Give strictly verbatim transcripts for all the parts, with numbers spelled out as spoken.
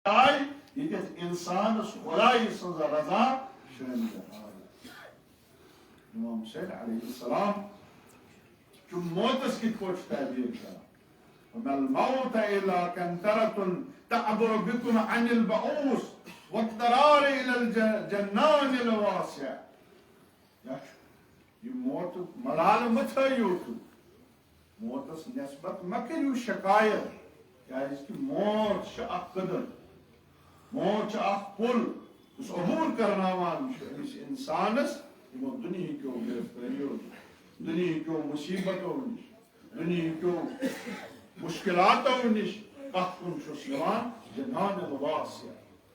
جاے، ییٚتٮ۪تھ اِنسانَس خۄدایہِ سٕنٛز رضا شٲمِل آیہِ۔ امام حسین علیہ السلام چھُ موتَس کِتھ پٲٹھۍ تعبیٖر کران؟ وما الموت إلا قنطرة تعبر بكم عن البعوث والضرار إلى الجنان الواسع۔ کیٛاہ چھُ؟ یہِ موتُک ملالہٕ مہٕ تھٲیِو تُہۍ۔ موتَس نسبت مہ کٔرِو شکایت، کیٛازِ کہِ موت چھِ اکھ قدر، موت چھِ اکھ پُل، یُس عبور کرناوان چھُ أمِس اِنسانَس یِمو دُنہِکیو گرفتٲریو نِش، دُنہِکیو مُصیبتو نِش، دُنہِکیو مُشکِلاتو نِش۔ کَتھ کُن چھُس نِوان؟ جنان الواسع۔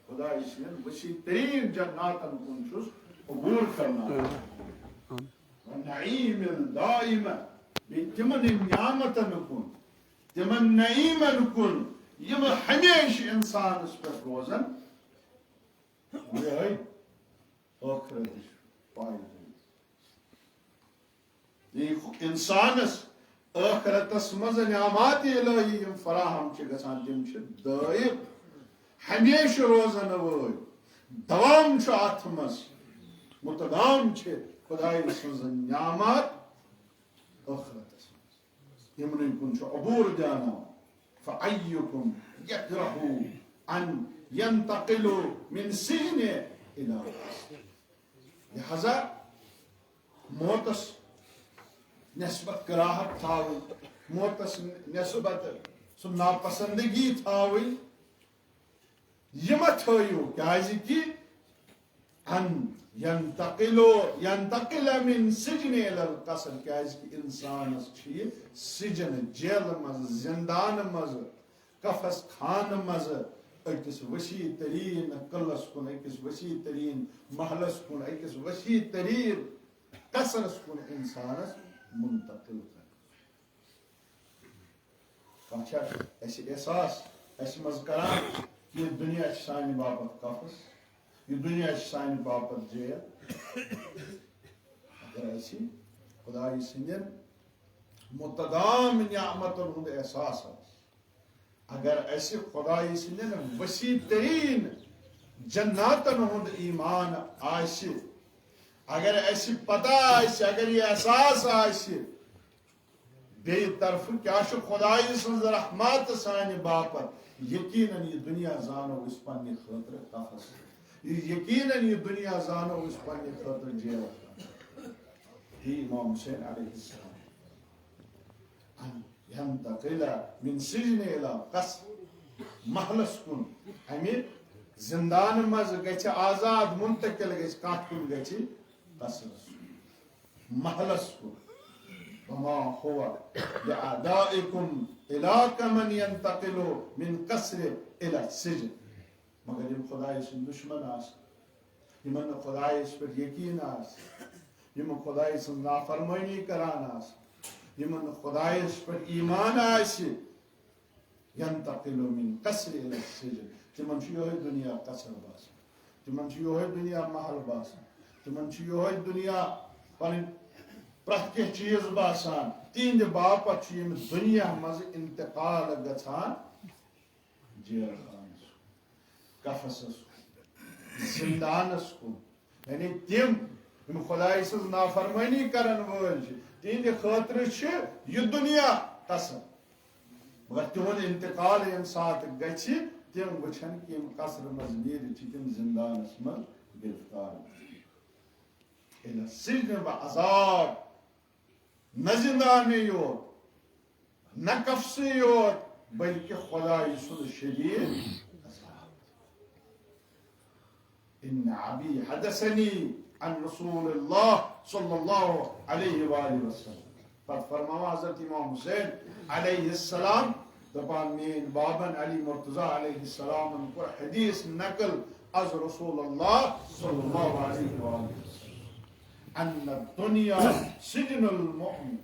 خۄداے سٕنٛدٮ۪ن وسیع تریٖن جناتن کُن چھُس عبور کرناوان۔ والنعیم الدائم، بیٚیہِ تِمن نعمتن کُن، تِمن نعیمن کُن، یِم ہمیشہٕ اِنسانس پٮ۪ٹھ روزن۔ یِہوٚے ٲخرتٕچ پاے۔ یہِ اِنسانس ٲخرتس منٛز نعمات الہی یِم فراہم چھِ گژھان، تِم چھِ دٲیِم، ہمیشہٕ روزن وٲلۍ۔ دوام چھُ اتھ منٛز، متدام چھِ خۄدایہِ سٕنٛز نعمات ٲخرتس منٛز۔ یِمنٕے کُن چھُ عبور دیاناوان۔ فأيكم يكره أن ينتقل من سجن إلى قصر۔ لہذا موتس نسبت کراہت تھاوٕنۍ، موتس نسبت سُہ ناپسندگی تھاوٕنۍ، یہِ مہ تھٲیِو، کیازِ کہِ ان ينتقلوا، ينتقل من سجن الى القصر، کیازِ کہِ انسانس چھُ یہِ سجن، جیلہٕ منٛز، زندانہٕ منٛز، قفس خانہٕ منٛز أکِس وسیع تریٖن قلعس کُن، أکِس وسیع تریٖن محلس کُن، أکِس وسیع تریٖن قصرس کُن انسانس منتقل کرنہٕ۔ کانٛہہ چھا اَسہِ احساس اَسہِ منٛز کران، یہِ دُنیا چھِ سانہِ باپتھ قفس، یہِ دُنیا چھِ سانہِ باپتھ جیل؟ اگر اَسہِ خۄدایہِ سٕنٛدٮ۪ن متدام نعمتن ہُنٛد احساس آسہِ، اگر اَسہِ خۄدایہِ سٕنٛدٮ۪ن وسیع تریٖن جناتن ہُنٛد ایمان آسہِ، اگر اَسہِ پتہ آسہِ، اگر یہِ احساس آسہِ، بیٚیہِ طرفہٕ کیٛاہ چھُ خۄدایہِ سٕنٛز رحمت سانہِ باپتھ؟ یقیناً یہِ دُنیا زانو أسۍ پننہِ خٲطرٕ قفس۔ یہِ یقیناً یہِ دُنیا زانو أسۍ پننہِ خٲطرٕ جیل۔ یہِ امام حسین علیہ السلام۔ ان ينتقل من سجن الى قصر۔ محلس کُن، امہِ زندانہٕ منٛز گژھِ آزاد، منتقل گژھِ، کتھ کُن گژھِ؟ قصرس کُن۔ محلس کُن۔ وما هو بأعدائكم إلا كمن ينتقل من قصر إلى سجن۔ مگر یِم خۄدایہِ سٕنٛدۍ دُشمن آسن، یِمن نہٕ خۄدایس پٮ۪ٹھ یقین آسہِ، یِم خۄدایہِ سٕنٛز نافرمٲنی کران آسن، یِمن نہٕ خۄدایس پٮ۪ٹھ ایمان آسہِ، ينتقل من قصر إلى سجن، تِمن چھُ یِہوٚے دُنیا قصر باسان، تِمن چھُ یِہوٚے دُنیا محل باسان، تِمن چھُ یِہوٚے دُنیا پنٕنۍ پرٛٮ۪تھ کینٛہہ چیٖز باسان۔ تِہنٛدِ باپتھ چھُ ییٚمہِ دُنیا منٛزٕ انتقال گژھان جیل خانس کُن، قفسس کُن، زندانس کُن۔ یعنی تِم یِم خۄدایہِ سٕنٛز نافرمٲنی کرن وٲلۍ چھِ، تِہنٛدِ خٲطرٕ چھِ یہِ دُنیا قصر۔ مگر تِہُنٛد انتقال ییٚمہِ ساتہٕ گژھِ، تِم وٕچھن کہِ یِم قصرٕ منٛز نیٖرِتھ چھِ تِم زندانس منٛز گرفتار۔ إلى سجن وعذاب۔ نہ زندانٕے یوت، نہ قفسٕے یوت، بلکہ خۄدایہِ سُنٛد شدیٖد عذاب۔ إن أبي حدثني عن رسول الله صلى الله عليه وآله وسلم۔ پتہٕ فرماوان حضرت امام حسین علیہ السلام، دپان، میٲنۍ بابن علی مرتضی علیہ السلامن کوٚر حدیث نقل از رسول اللہ صلی اللہ علیہ وآلہ وسلم، ان الدنیا سجن المؤمن،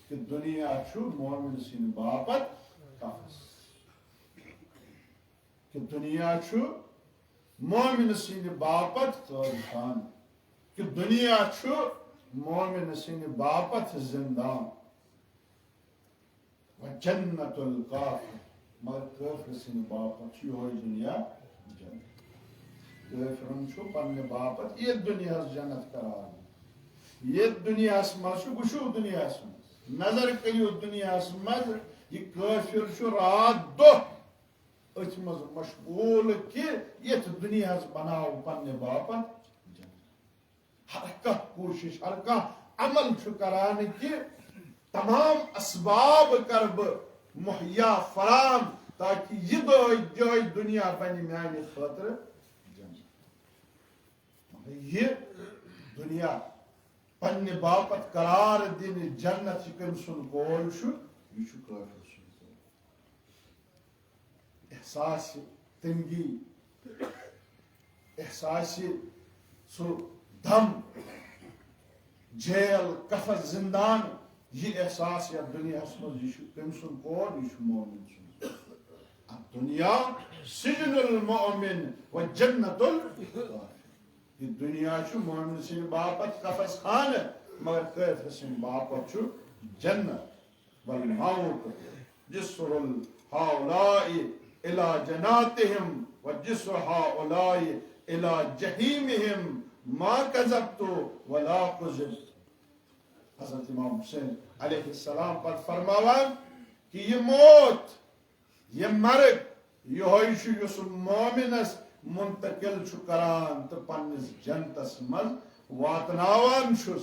کہ دنیا چھُ مومن سٕنٛدِ باپتھ قفس، کہ دنیا چھُ مومن سٕنٛدِ باپتھ قٲدۍ خانہٕ، کہ دنیا چھُ مومن سٕنٛدِ باپتھ زندان۔ وجنت الکافر، مگر کٲفر سٕنٛدِ باپتھ چھُ یِہوٚے دُنیا جنت۔ کٲفرن چھُ پننہِ باپتھ ییٚتھۍ دُنیاہس جنت قرار دیُن۔ ییٚتھۍ دُنیاہس منٛز چھُ، وٕچھِو دُنیاہس منٛز، نظر کٔرِو دُنیاہس منٛز، یہِ کٲفر چھُ راتھ دۄہ أتھۍ منٛز مشغوٗل کہِ ییٚتھۍ دُنیاہس بناو پننہِ باپتھ جنت۔ ہر کانٛہہ کوٗشِش، ہر کانٛہہ عمل چھُ کران کہِ تمام اسباب کرٕ بہٕ مہیا فراہم، تاکہِ یہِ دۄہ، یِہوٚے دُنیا بنہِ میانہِ خٲطرٕ جنت۔ مگر یہِ دُنیا پننہِ باپتھ قرار دِنہٕ جنت، یہِ کٔمۍ سُنٛد قول چھُ؟ یہِ چھُ کٲفر سُنٛد قول۔ احساس تنگی، احساس سُہ دم، جیل، قفس، زندان، یہِ احساس یتھ دُنیاہس منٛز، یہِ چھُ کٔمۍ سُنٛد قول؟ یہِ چھُ مومن سُنٛد۔ الدنیا سجن المؤمن و جنت الکافر۔ یہِ دُنیا چھُ مومن سٕنٛدِ باپتھ قفس خانہٕ، مگر کٲفر سٕنٛدِ باپتھ چھُ جنت۔ والموت جسر هؤلاء إلى جناتهم وجسر هؤلاء إلى جحيمهم ما كذبت ولا كذبت۔ حضرت امام حسین علیہ السلام پتہٕ فرماوان کہِ یہِ موت، یہِ مرگ، یِہوٚے چھُ یُس مومنس منتقل چھُ کران تہٕ پننِس جنتس منٛز واتناوان چھُس۔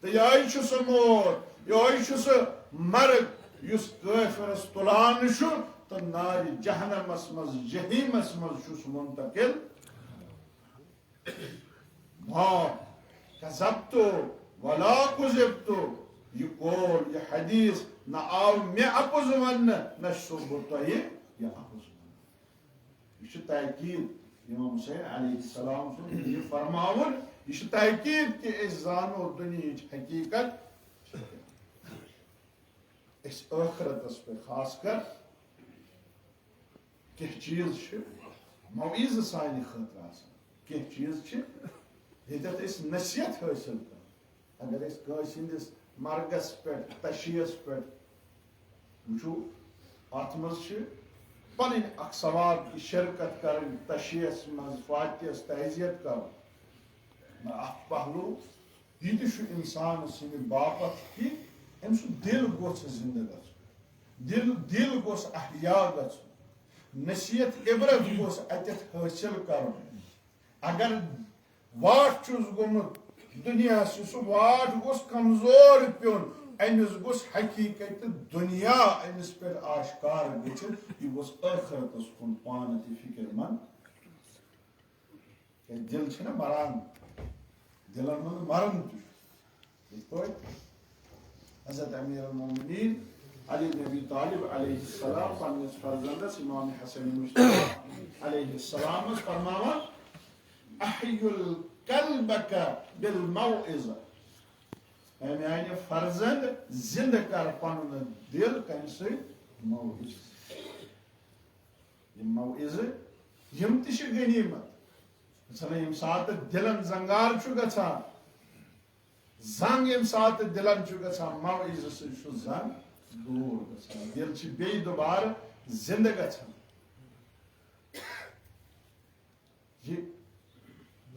تہٕ یِہوٚے چھُ سُہ موت، یِہوٚے چھُ سُہ مرگ یُس کٲفرس تُلان چھُ تہٕ نارِ جہنمس منٛز، جحیمس منٛز چھُس منتقل۔ ما کذبت ولا کذبت۔ یہِ قول، یہِ حدیث نہ آو مےٚ اپُز وننہٕ، نہ چھُسو بہٕ تۄہہِ یہِ اپُز ونان۔ یہِ چھُ تاکید، امام حسین علیہ السلام سُنٛد یہِ فرماوُن، یہِ چھُ تاکید کہِ أسۍ زانو دُنیہٕچ حقیقت۔ أسۍ ٲخرتس پٮ۪ٹھ خاص کر کینٛہہ چیٖز چھِ موعظہٕ سانہِ خٲطرٕ آسان، کینٛہہ چیٖز چھِ ییٚتٮ۪تھ أسۍ نصیحت حٲصِل کرو۔ اگر أسۍ کٲنٛسہِ ہٕنٛدِس مرگس پٮ۪ٹھ، تشیٖعس پٮ۪ٹھ وٕچھو، اتھ منٛز چھِ پنٕنۍ اکھ ثواب تہِ شرکت کرٕنۍ، تشیٖعس منٛز فاتحس تعزیت کرُن۔ مگر اکھ پہلو یہِ تہِ چھُ انسان سٕنٛدِ باپتھ کہِ أمۍ سُنٛد دِل گوٚژھ زِندٕ گژھُن، دِل، دِل گوٚژھ احیا گژھُن، نصیحت عبرت گوٚژھ اتٮ۪تھ حٲصِل کرُن۔ اگر واٹھ چھُس گوٚمُت دُنیاہس، یُس سُہ واٹھ گوٚژھ کمزور پیوٚن، أمِس گوٚژھ حقیقت دُنیا أمِس پٮ۪ٹھ آشکار گٔژھِتھ، یہِ گوٚژھ ٲخرتس کُن پانہٕ تہِ فکر مند۔ کیازِ دِل چھِنہ مران، دِلن منٛز مرُن تہِ چھُ۔ یِتھ پٲٹھۍ حضرت امیر المومنین علی بن ابی طالب علیہ السلام پننِس فرزندس امام حسن مجتبیٰ علیہ السلامس فرماوان، "احی القلبک بالموعظہ"، اے میانہِ فرزند، زندٕ کر پنُن دِل کمہِ سۭتۍ؟ موعظہٕ۔ یِم موعظہٕ، یِم تہِ چھِ غنیمت۔ مثلاً ییٚمہِ ساتہٕ دِلن زنگار چھُ گژھان، زنگ ییٚمہِ ساتہٕ دِلن چھُ گژھان، موعظہٕ سۭتۍ چھُ زنگ دوٗر گژھان، دِل چھِ بیٚیہِ دُبارٕ زِندٕ گژھان۔ یہِ،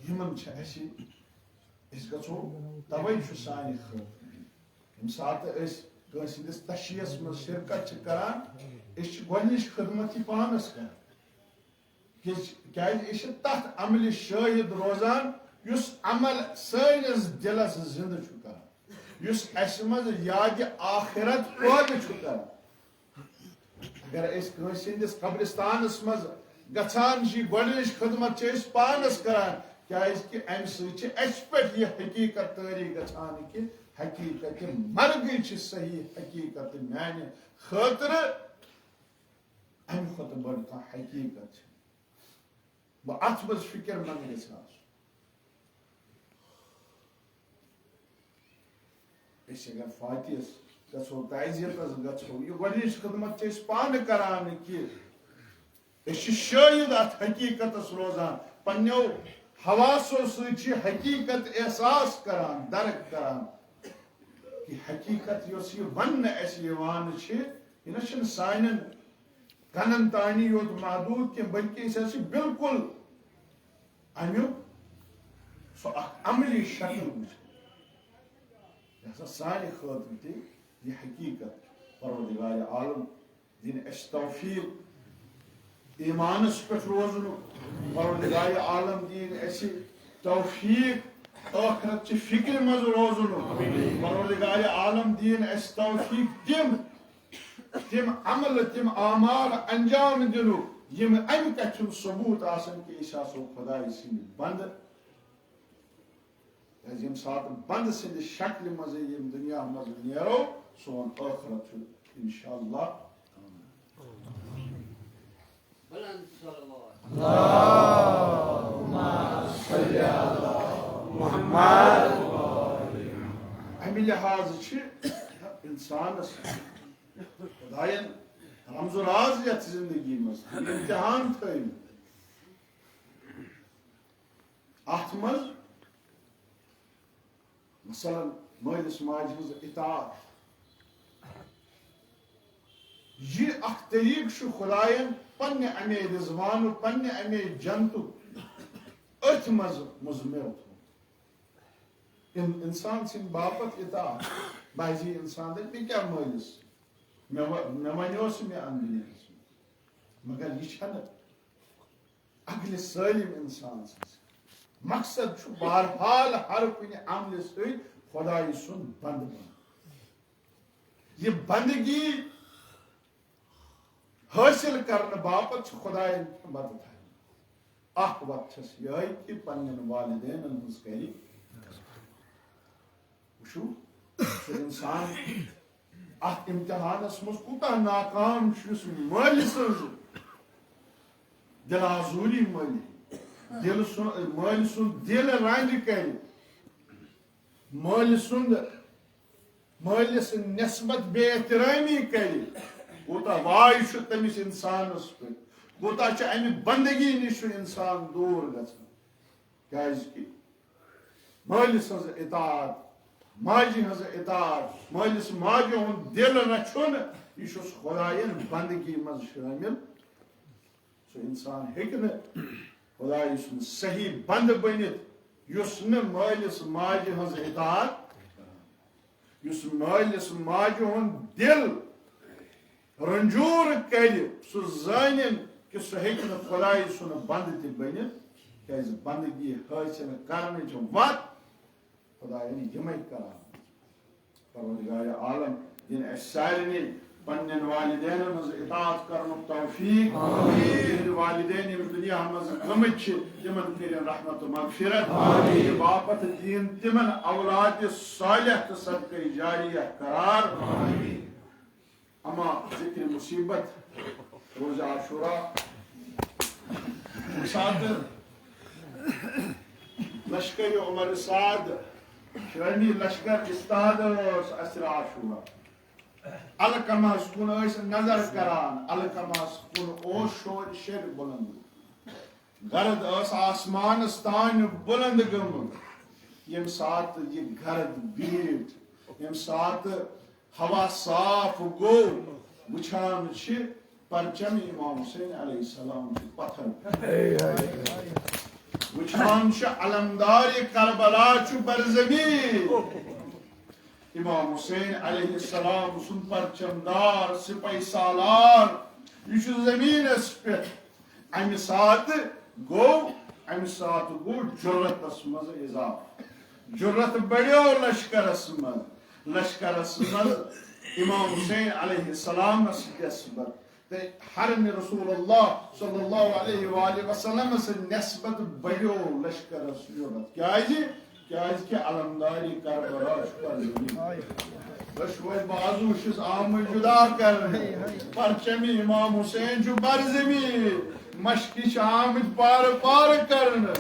یِمن چھِ اَسہِ، أسۍ گژھو، تَوَے چھُ سانہِ خٲطرٕ، ییٚمہِ ساتہٕ أسۍ کٲنٛسہِ ہٕنٛدِس تشیٖعس منٛز شرکت چھِ کران، أسۍ چھِ گۄڈٕنِچ خدمت یہِ پانَس کران۔ کیٛازِ، کیٛازِ أسۍ چھِ تَتھ عملہِ شٲہِد روزان، یُس عمل سٲنِس دِلس زِندٕ چھُ کران، یُس اَسہِ منٛز یادِ آخرت پٲدٕ چھُ کران۔ اگر أسۍ کٲنٛسہِ ہٕنٛدِس قبرستانس منٛز گژھان چھِ، گۄڈٕنِچ خدمت چھِ أسۍ پانس کران، کیٛازِ کہِ اَمہِ سۭتۍ چھِ اَسہِ پٮ۪ٹھ یہِ حقیٖقت طٲری گژھان کہِ حقیٖقت مرگٕے چھِ صحیح حقیٖقت میانہِ خٲطرٕ۔ اَمہِ کھۄتہٕ بٔڑ کانٛہہ حقیٖقت چھِ۔ بہٕ اَتھ منٛز فِکر مند گژھِ آسُن۔ أسۍ اگر فاتحس گژھو، تعزیتس گژھو، یہِ گۄڈٕنِچ خدمت چھِ أسۍ پانہٕ کران کہِ أسۍ چھِ شٲہِد اَتھ حقیٖقتس روزان، پننیو حواسو سۭتۍ چھِ حقیٖقت احساس کران، درک کران۔ کہِ حقیٖقت یۄس یہِ وننہٕ اَسہِ یِوان چھِ، یہِ نہ چھِنہٕ سانٮ۪ن تنن تانی یوت محدود کینٛہہ، بلکہ أسۍ حظ چھِ بالکل امیُک سُہ اکھ عملی شکل وٕچھان۔ یہِ ہسا سانہِ خٲطرٕ تہِ یہِ حقیٖقت۔ پروردگار عالم دِن اَسہِ توفیٖق ایٖمانَس پٮ۪ٹھ روزنُک۔ پروردگار عالم دِن اَسہِ توفیٖق ٲخرت چہِ فِکرِ منٛز روزنُک۔ پروردگار عالم دِن اَسہِ توفیٖق تِم، تِم عمل، تِم اعمال انجام دِنُک، یِم اَمہِ کَتھِ ہُنٛد ثبوٗت آسن کہِ أسۍ آسو خۄدایہِ سٕنٛدۍ بنٛدٕ۔ کیازِ ییٚمہِ ساتہٕ بنٛدٕ سٕنٛدِ شکلہِ منٛزٕے ییٚمہِ دُنیا منٛز نیرو، سون ٲخرت چھُ انشاءاللہ۔ بلند صلوات۔ اَمہِ لحاظہٕ چھِ اِنسانَس خۄدایَن رمز و راز یَتھ زندگی منٛز امتحان تھٲومٕتۍ۔ اَتھ منٛز مثلاً مٲلِس ماجہِ ہٕنٛز اطاعت۔ یہِ اکھ طریٖقہٕ چھُ خۄدایَن پننہِ اَمے رضوانُک، پننہِ اَمے جنتُک أتھۍ منٛز مُضمر تھوٚومُت۔ اِن-، اِنسان سٕنٛدِ باپتھ اطاعت۔ بعضی اِنسان دَپہِ، "مےٚ کیٛاہ مٲلِس؟ مےٚ وَ-، مےٚ وَنیوس مےٚ اَنہٕ دُنیاہَس منٛز۔" مگر یہِ چھَنہٕ عقلِ سٲلِم اِنسان سٕنٛز۔ مقصد چھُ بہرحال ہر کُنہِ عملہِ سۭتۍ خۄدایہِ سُنٛد بنٛدٕ بنُن۔ یہِ بنٛدگی حٲصِل کرنہٕ باپتھ چھُ خۄدایَن کینٛہہ وَتہٕ تھایمَژٕ۔ اکھ وَتھ چھَس یِہوٚے کہِ پنٛنٮ۪ن والدینَن ہٕنٛز کَرِ۔ وٕچھِو، سُہ اِنسان اَتھ اِمتِحانَس منٛز کوٗتاہ ناکام چھُ، یُس مٲلۍ سٕنٛز دِل آزوٗری مٲلۍ، دِل سُنٛد، مٲلۍ سُنٛد دِل رنٛج کَرِ، مٲلۍ سُنٛد، مٲلِس نٮ۪سبت بے احترٲمی کَرِ، کوٗتاہ واے چھُ تٔمِس اِنسانَس پٮ۪ٹھ، کوٗتاہ چھُ اَمہِ بنٛدگی نِش چھُ اِنسان دوٗر گژھان۔ کیٛازِکہِ مٲلِس ہٕنٛز اطاعت، ماجہِ ہٕنٛز اطاعت، مٲلِس ماجہِ ہُنٛد دِل رَچھُن، یہِ چھُس خۄدایَن بنٛدگی منٛز شٲمِل۔ سُہ اِنسان ہیٚکہِ نہٕ خۄدایہِ سُنٛد صحیح بنٛدٕ بٔنِتھ، یُس نہٕ مٲلِس ماجہِ ہٕنٛز اطاعت، یُس مٲلِس ماجہِ ہُنٛد دِل رنجور کَرِ، سُہ زٲنِن کہِ سُہ ہیٚکہِ نہٕ خۄدایہِ سُنٛد بنٛدٕ تہِ بٔنِتھ، کیٛازِ بنٛدگی حٲصِل کرنٕچ وَتھ خۄدایَن یِمَے کران۔ پروردگار عالم دِن اَسہِ سارنٕے پنٛنٮ۪ن والدینَن ہٕنٛز اطاعت کرنُک توفیٖق۔ آمین۔ یِہِنٛدۍ والدین یِم دُنیا منٛز گٔمٕتۍ چھِ، تِمَن کٔرِن رحمت و مغفرت۔ آمین۔ یہِ باپتھ دِن تِمَن اولادِ صالح تہٕ صدقہ جاریہ قرار۔ آمین۔ اما ذکر مصیبت روز عاشورہ، ییٚمہِ ساتہٕ لشکر عمر سعد، شٲمی لشکر استاد اوس عصر عاشورہ۔ علقمہس کُن ٲسۍ نظر کران، علقمہس کُن اوس شور شر بلند۔ گرد ٲس آسمانس تام بلند گٔمٕژ۔ ییٚمہِ ساتہٕ یہِ گرد بیٖٹھ، ییٚمہِ ساتہٕ ہوا صاف گوٚو، وٕچھان چھِ پرچم امام حسین علیہ السلام چھُ پتھر۔ وٕچھان چھِ علمدار کربلا چھُ برزمین۔ امام حسین علیہ السلام سُنٛد پرچم دار سپاہی سالار، یہِ چھُ زمینس پٮ۪ٹھ۔ امہِ ساتہٕ گوٚو، امہِ ساتہٕ گوٚو جرتس منٛز اضافہٕ۔ جرت بڑیو لشکرس منٛز، لشکرس منٛز امام حسین علیہ السلامس نسبت تہٕ حرم رسول اللہ صلی اللہ علیہ وآلہ وسلم سٕنٛدِ نسبت بڑیو لشکرس جرت۔ کیازِ؟ کیازِ کہِ علمداری کربلا چھُ پرزمین۔ دۄشوے بازو چھِس آمٕتۍ جدا کرنہٕ۔ پرچم امام حسین چھُ برزمین۔ مشقہِ چھِ آمٕتۍ پارٕ پارٕ کرنہٕ۔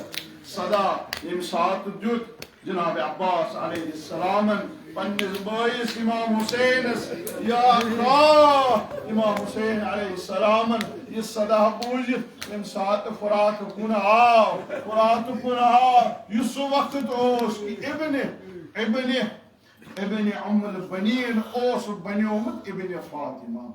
صدا ییٚمہِ ساتہٕ دیُت جناب عباس علیہ السلامن پننِس بٲیِس امام حسینس، یا اللہ، امام حسین علیہ السلامن یہِ صدا بوٗزِتھ ییٚمہِ ساتہٕ فرات کُن آو، فرات کُن آو، یُس سُہ وقت اوس کہ ابن، ابن، ابن ام البنین اوس بنیومُت ابن فاطمہ۔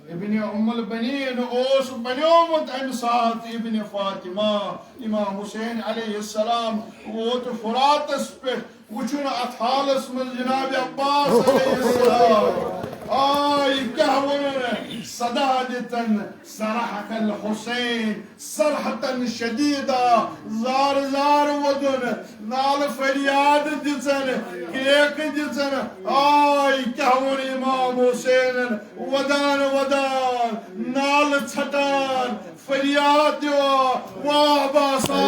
ابن ام البنین اوس بنیومُت امہِ ساتہٕ ابن فاطمہ۔ امام حسین علیہ السلام ووت فراتس پٮ۪ٹھ، وٕچھُن اتھ حالس منٛز جناب عباس علیہ السلام۔ آے کیٛاہ ووٚنُن؟ صدا دِتن، صرخ الحسین صرخة شديدة، زار زار ووٚدُن، نالہٕ فریاد دِژن، کرٛیکھ دِژن۔ آے کیٛاہ ووٚن امام حسینن؟ ودان ودان، نالہٕ ژھٹان، فریاد دِوان، واہ باسا،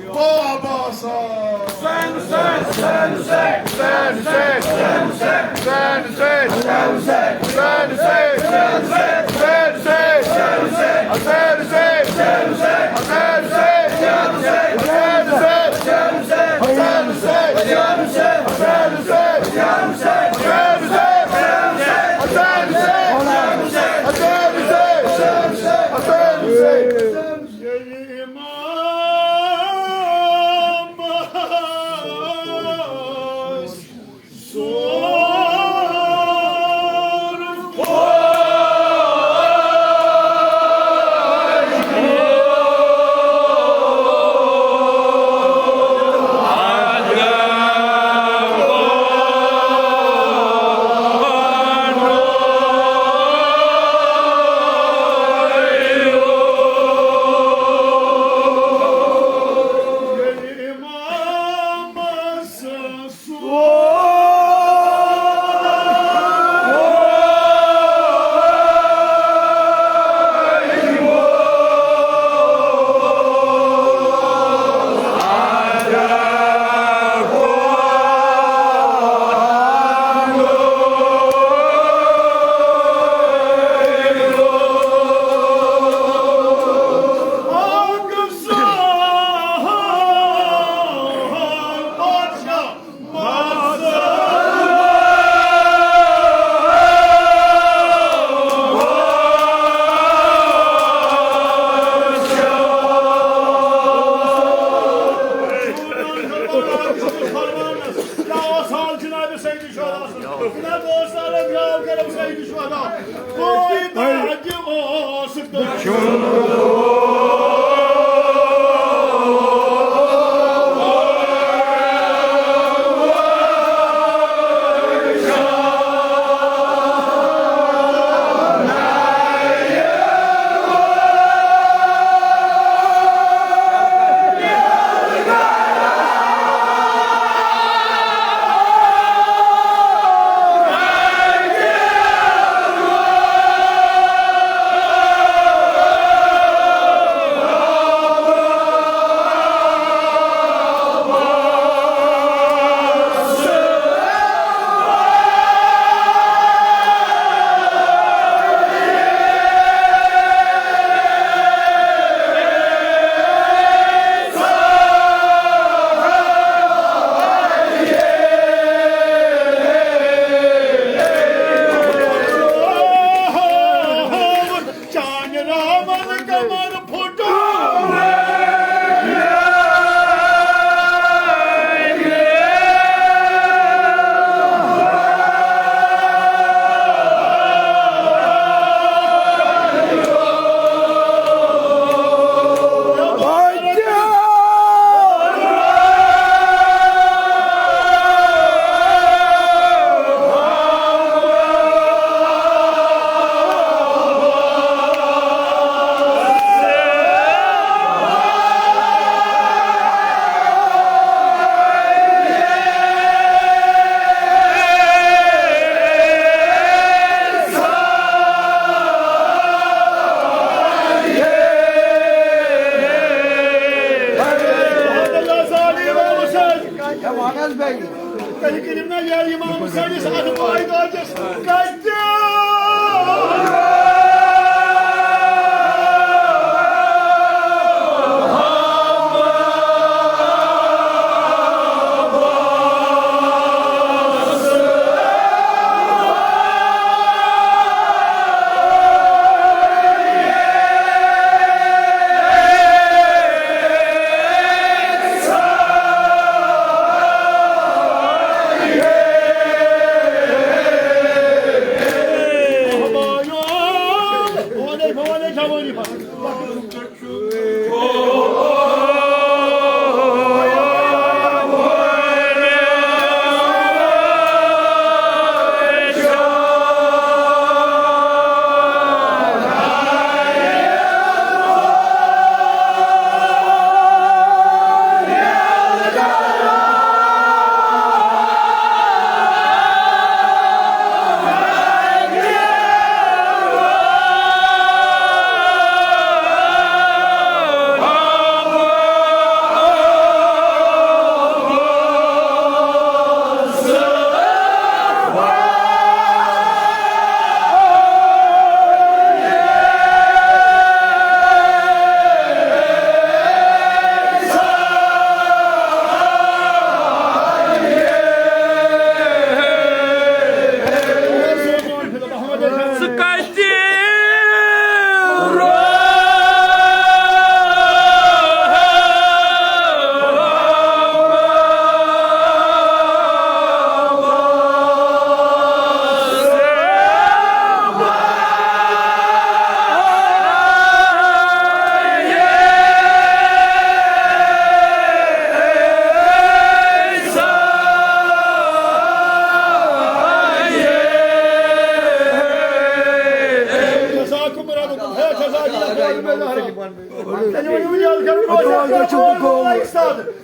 واہ باسا۔ کیٛاہ اوس حال جناب سید شہدا؟ جناب اوس عالم یاو کرم سید شہدا۔ کوئی باقی اوس دُشمن۔ چانہِ رحمن قمر پھُٹو۔ تُہۍ کٔرِو نا یہِ امام حسینس اتھ پایداجس کتہِ؟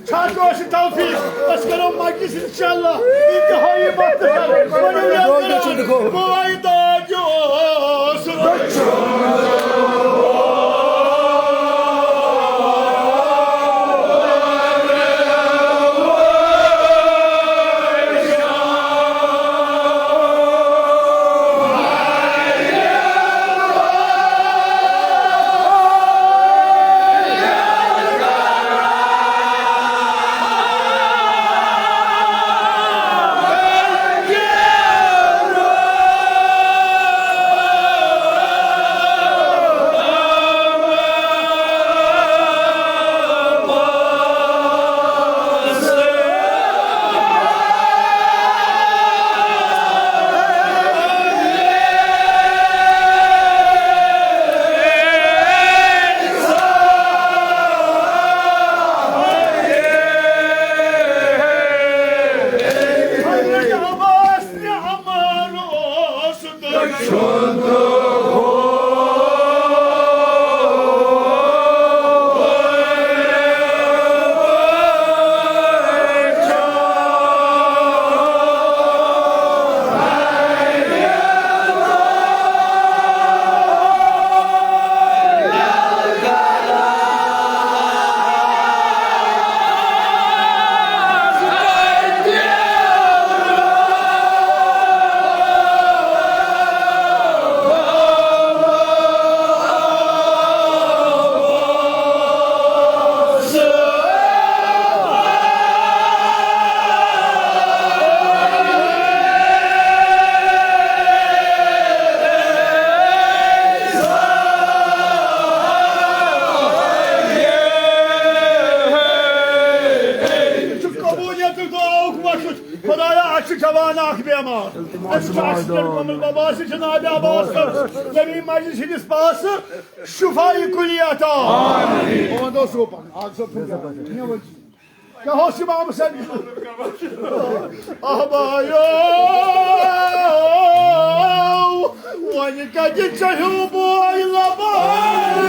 چھا کٲنٛسہِ توفیٖق؟ أسۍ کرو مجلس انشاءاللہ انتہٲیی وقتہٕ پٮ۪ٹھ۔ ؤنِو یَتھ دُعا گژھِ دُعا۔ موعدہ یوسف۔ قبولیت دعاؤک وقت۔ خدایا، اَسہِ چھُ جوان اکھ بیمار۔ أمِس چھُ accident گوٚمُت، بابا، أسۍ چھِ جناب عباس صٲب، ییٚمہِ مجلس ہٕنٛدِس پاسہٕ شفاعی کُلی عطا۔ آمین۔ کیٛاہ اوس امام حسین؟ اہبایو، وۄنۍ کتہِ چہیو بوے لبان؟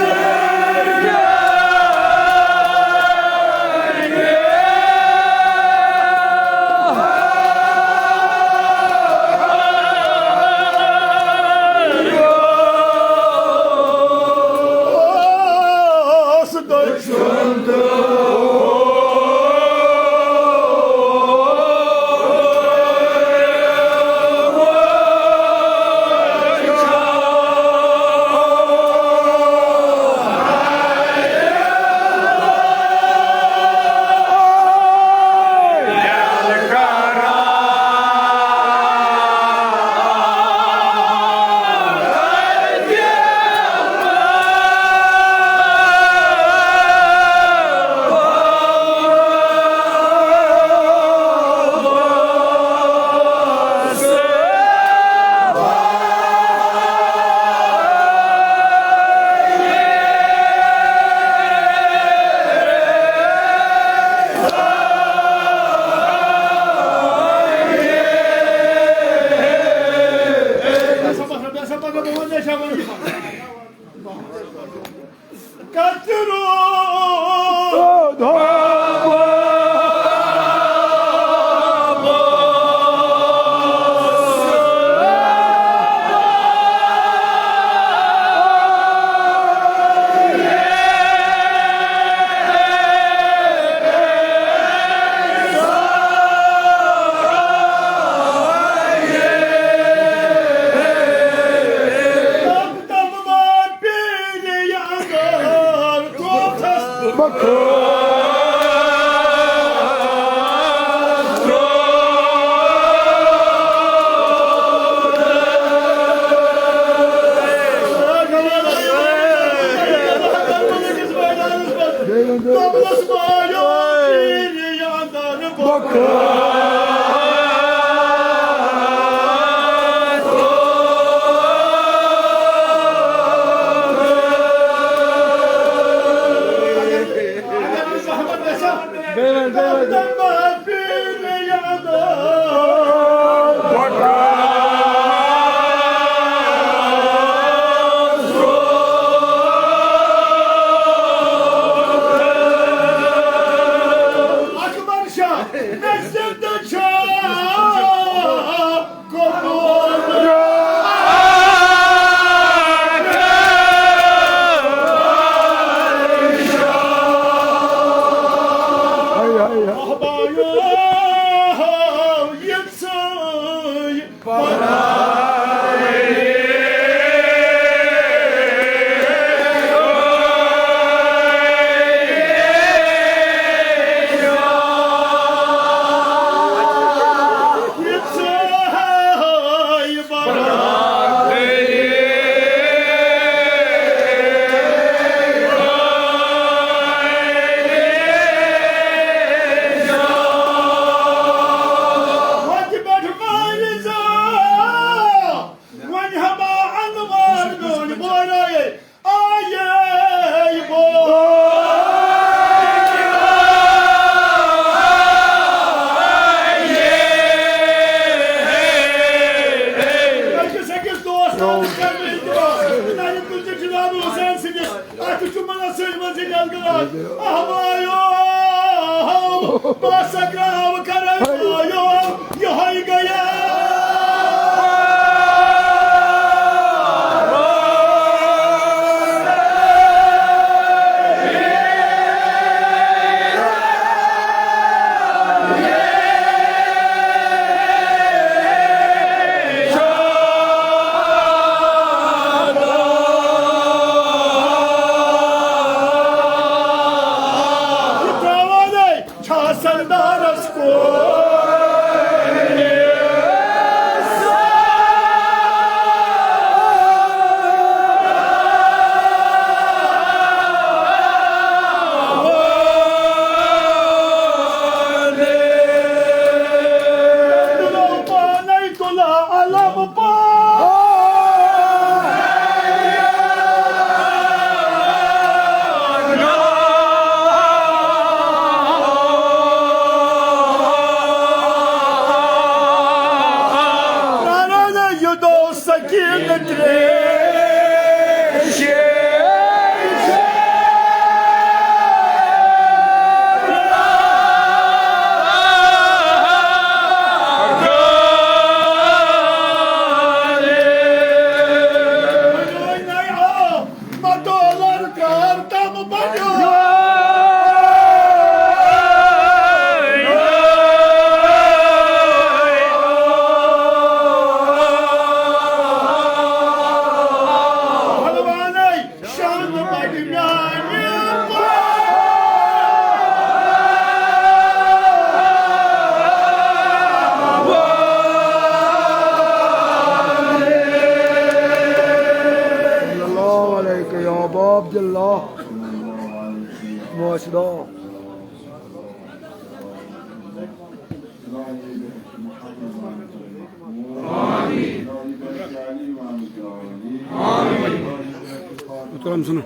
احوایو، بس گراو کرے وایو، یہے گیا۔ تراوان ہے چھا سردارس کو۔ پانے تلا علم پا۔ سکینہ تریش۔ متولر کر تم بنیو۔ پہلوانے شان بڑ میانہِ۔ صلی اللہ علیہ یا ابا عبداللہ۔ ماشاءاللہ۔ محترم سنو۔